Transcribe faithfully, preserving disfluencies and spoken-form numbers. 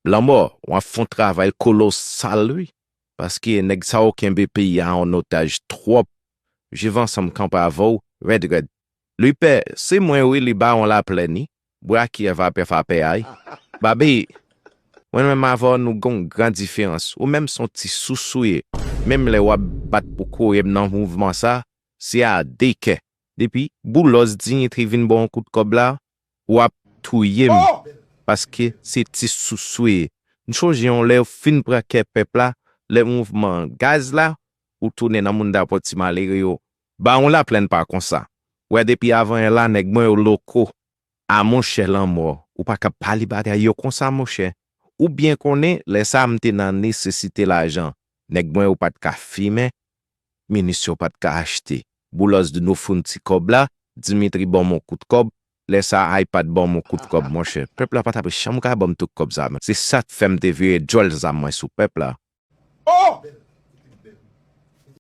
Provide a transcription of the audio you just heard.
Lanmò, w ap fè yon travay kolosal, wi. Paske nèg sa yo kenbe peyi a an otaj twòp. Viv Ansanm kanpe avè w, rèd, rèd. Louis Pè, se mwen, wi, li Bawon Laplèn, wi. Bwa ki eva pè fa pè ay. Babi, mwen menm avè w, nou gen yon gran diferans. Ou menm se yon ti sousou ye. Menm lè w ap bat pou kore m nan mouvman sa, se a de kè. Depi Boulos Dimitri vin ba w yon kout kòb la, w ap touye m. Paske se ti sousou ye. M sonje yon lè yo fin pran kè pèp la, lè mouvman gaz la, ou tounen nan moun dapò ti malere yo. Bawon Laplèn pa konsa. Wè depi avan yè la, nèg mwen yo loko. A monchè Lanmò, ou pa ka pale bagay yo konsa, monchè. Ou byen konnen, lè sa a m te nan nesesite lajan. Nèg mwen yo pa t ka fimen, minis yo pa t ka achte. Boulos di nou foun ti kòb la, Dimitri ban m yon kout kòb, lè sa a iPad ban m yon kout kòb, monchè. Pèp la pa t ap janm ka ban m tout kòb sa, men. Se sa k fè m te vire djòl zam mwen sou pèp la. Oh!